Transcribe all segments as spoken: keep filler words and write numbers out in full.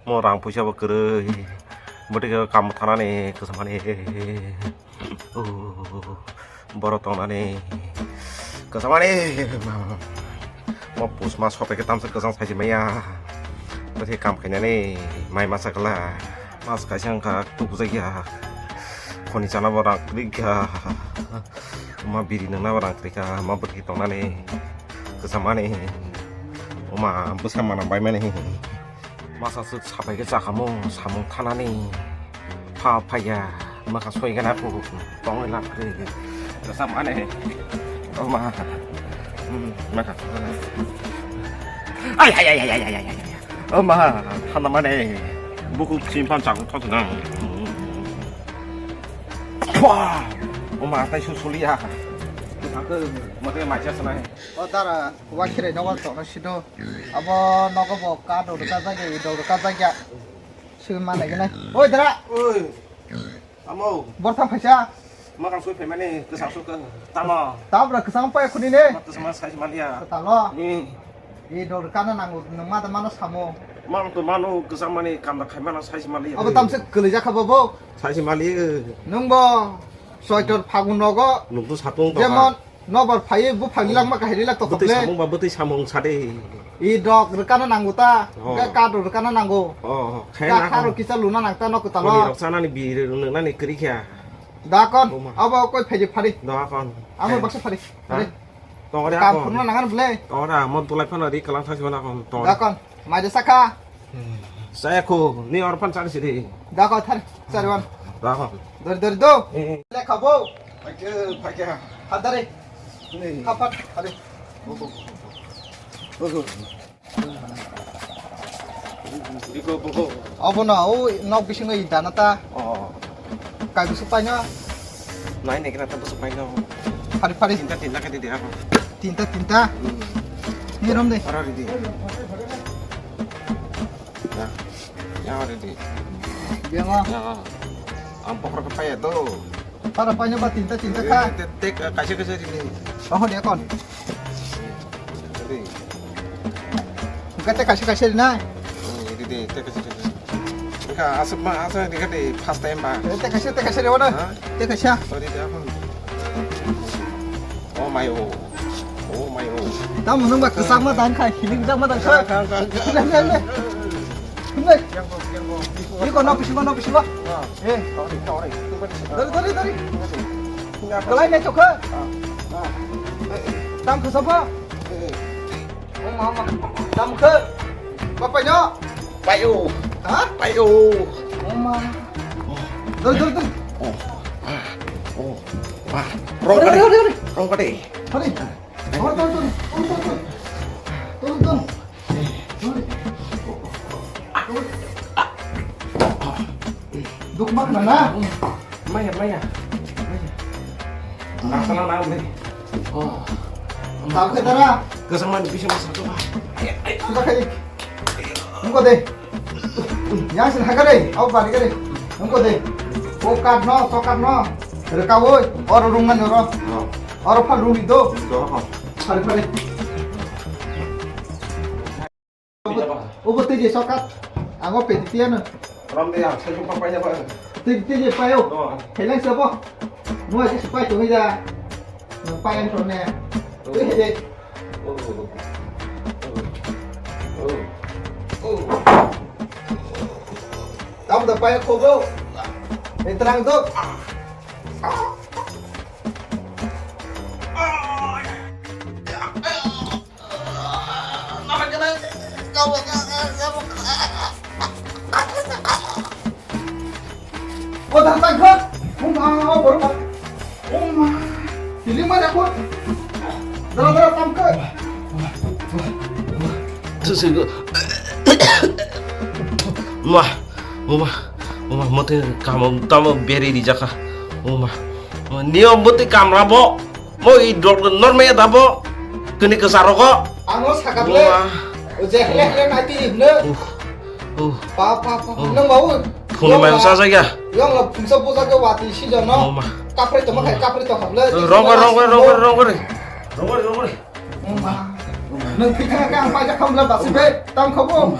Mo rang puisa bo kwrwi. Bwtwi khe kam thanani kwchangmani. Oh, borok tongnani kwchangmani. Mo pusma sopai khe tamsa kwchang saisi maya. Bwtwi kam khainani mai masa kwla. Mas kaisa wngkha tubujakya. Khoni chana bo rang kwrwi kha. Ma biri nangna bo rang kwrwi kha. Ma bwtwi tongnani kwchangmani. Oma bwsa mana baimani. Masa swk sapai khe chakamo samung thanani pha phaiya mwkha soi gana ku tongwi lak khe rwchapmani. Oma, hmm, mwkha ai ai ai ai ai ai ai ai. Oma, thanda mani buku chim phan chakung thok nang. Pha, oma tai su suliya. Thangkhe mate macha sanai. O dara, wa khirai nogo tongno sido. Abo nogo bo ka do ka jagya, i do ka jagya. Sui mane gene. Oi dara. Oi. Amo. Bortham phaisa. Ma kang sui phaimani kwsang sui ka. Tamo. Tabra kwsang pai khuni ne. Ma kwsang ma size maliya. Talo. Hmm. I do ka na nango, nang ma da mano samo. Ma to mano kwsang mani kam da khai mano size maliya. Abo tamse kwlai jakha bobo. Size maliya. Nung bo. Soitor phagun nogo. Nung to satung to. Jemon. Nobar phaiwi buphang lilak ma kahai lilak toktok bwtwi le. Samung ba bwtwi samung sa de. I dok rwkano nango ta. Oh. Ga kado rwkano nango. Oh, oh. Khe ga na kharo kon. Kisa luna nang ta nok talo. Koni rok sanani bi rwnani kwrwi khe. Da kon. Buma. Abo koi phaidi phari. Da kon. Amo baksa phari. Ha? Phari. Tongori akon. Kam phurna nangan ble. Tongori amo tulai phano ri kalang thasi bana kon. Tongori. Da kon. Maide saka. Saya ko ni or pan chari sidi. Da ko thar chari wan. Da ko. Dori dori do. Eh, eh. Le khabo. Paike paike. Hadare. Ni. Khapat hare. Buku. Buku. Iko buku. Abo na o nok bisingo i dana ta. Oh. Kai bisu paino. Nai ne kena ta bisu paino. Phari phari. Tinta tinta ka di dia. Tinta tinta. Hmm. Ni rom de. Para di. Ya. Ya, ready. Biang o. Ya. Ang pokro ka paya do. Para panya ba tinta tinta ka. Te, te, kaisa kaisa ready. Oh, dia kon. Ready. Kate kaisa kaisa na. Hmm, ready, te kaisa kaisa. Ka asuk ma asa ready ka de first time ba. Te kaisa te kaisa ready wala. Ha? Te kaisa. Sorry, dia kon. Oh my oh. Oh my oh. Tamo nung ba kwchak ma dan khai, hiling jak ma dan khai. Khang, khang, khang, khang. Le, le, le. Himle. Yang kau, yang kau. Iko no pisi, no pisi ba. Ah. Eh. Sorry, sorry. Dari, dari, dari. Enggak apa. Kelai ne chokha. Ah. Ah. Eh, eh. Tam khasa ba. Eh, eh. Oh mama. Tam khe. Bapak nyo. Payo. Ha? Payo. Oh ma. Dari, dari, dari. Oh. Ah. Oh. Wah. Rong kade. Dari, dari, dari. Rong kade. Hari. Tor, tor, tor, tor, tor, tor. Tor, tor. Duk mak mana? Maya, maya. Maya. Nasana na ni. Oh. Tahu ke dara? Kesamaan bisa masuk tu. Sudah kali. Nunggu deh. Yang sini hagare, au bari gare. Nunggu deh. O card no, so card no. Rekawoi, oro rungman oro. Oh. Oro pha rumi do. Do ko. Pare pare. Obo tei je sokat. Ango peti tiano. Rom de ya, sai ko papai ya ba. Tei tei je payo. No. Helang sabo. Mo je sipai to ya. Payan to ne. Tei je. Oh. Oh. Oh. Oh. Tam da payo kobo. Entrang do. O da tangkha. Mung a borok. O ma. Tili ma da ko. Dara dara tangkha. Ma, o ma, o ma, mote kamo tamo beri di jaka. O ma. Nio mote kamra bo. Mo i dok norme da bo. Kini ke saro ko. Amo sakap le. Wah. O je hele hele nai ti ibne. Uh. Uh. Pa pa pa. Uh. Nang mau. Phone mai sa sa ya. Yang la phone sa bosa ke wati si jano. Oh ma. Kapre to ma kai kapre to khap le. Rong rong rong rong rong. Rong rong rong. Nang phika ka ang pa ja kham la basi be. Tam khabo.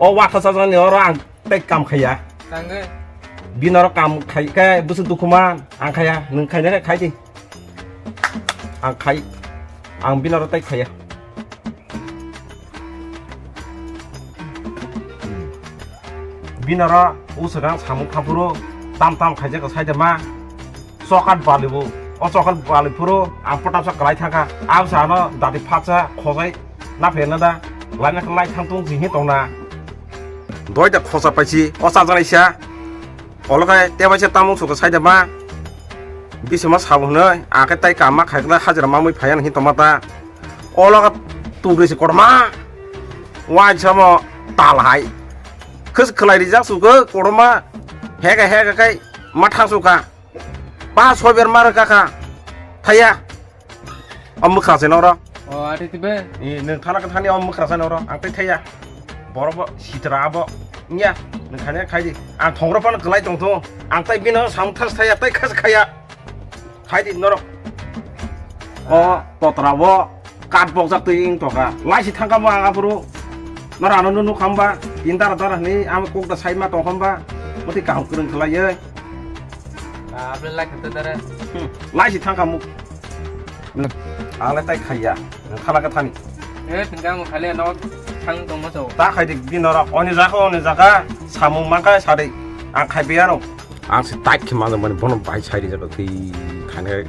O watha sajani oro ang tei kam khaiya. Tangwi. Bini oro kam khai khe busu dukhuman ang khaiya. Nwng khaina khe khai di. Ang khai. Ang bini oro tai khaiya. Bini oro uswkang samung khaphuru tam tam khaijak sai de ma. Chokat balibo. O chokat bali phuru ang potapsa kwlai thangkha. Ang sa ano dati phatsa khojai na phaina da. Laina khe lai thang tung jing hi tongna. Doi da khosa paisi o chajaknai sa. Olo khe tebaisa tamung suka sai de ma. Bisima sabo hwnwi ang khe tai kama khai khlai hajira mamwi phaiya hinwi tongma ta. Olo khe tugri se kotorma. Wansamo tal hai. Khis khlai rijak suka kotorma. Hega hega kai ma thang suka. Ba soiber ma rwkha kha. Thaya. O mwkhra se noro. O, ati tibe? Ni nwng thana khe thani o mwkhra se noro. Ang tai thaya. Borok bo sitra abo. Nya, nwng khani khai di. Ang thongro phano kwlai tong thung. Ang tai bino samung thas thaya, tai khas khaya. Khai di norok. O totra bo kat bokjak twi wng tongkha. Laisi thangkha mo ang aphuru. Noro ano nunu khamba. Tin dara dara hwnwi ang kok da sai ma tong khamba. Moti kaham kwrwng khlai ye. Ah, abla lai khata dara. Hmm, laisi thangkha muk. Ang le tai khaiya. Nang khala ka thani. Eh, tingkang mo khale no thang tong mo so. Ta khai dik din ora. Oni jaka, oni jaka. Samung mangka sadi. Ang khai biya no. Ang si tai khima mani bono bai sai di jaka twi khane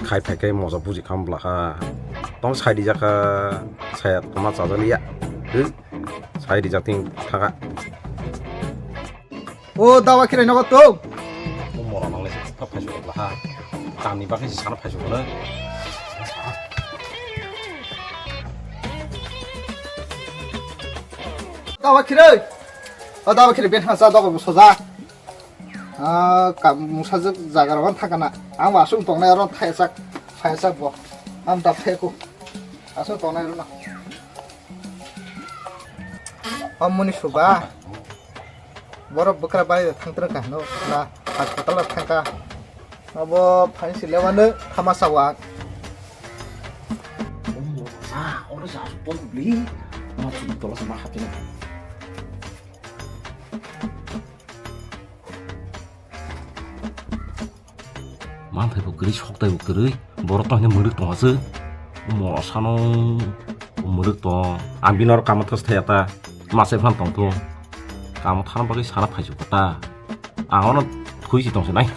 khai phai kai moja buji kham bla kha. Tong sai di jaka saya toma chajaliya. Sai di jating thaka. O dawa khirai nogo to. O mora nang le se thap phai sukla ha. Tamni bagwi se sana phai sukla. Dawa khirai. O dawa khirai ben hasa dawa bo soja. Ah, kam musajak jaga ro thakana. Ang asung tongnai ro thaisak, thaisak bo. Am da pheku. Asung tongnai ro na. Amoni suba. Borok bwkra bai thangtra ka hino na hospital thangka. Abo phain si lewano thama sawa. Sa, oro sa, pon bli. Ma chu tola sama hapina. Manthai bo kwrwi, soktai bo kwrwi, borok tongthai mwrwk tongha se. Moro sano mwrwk tong. Ang bini oro kamo thas thaya ta. Mase phan tong thung. Kamo thana bagwi sana phaisu kota. Ang ono thui si tong se nai.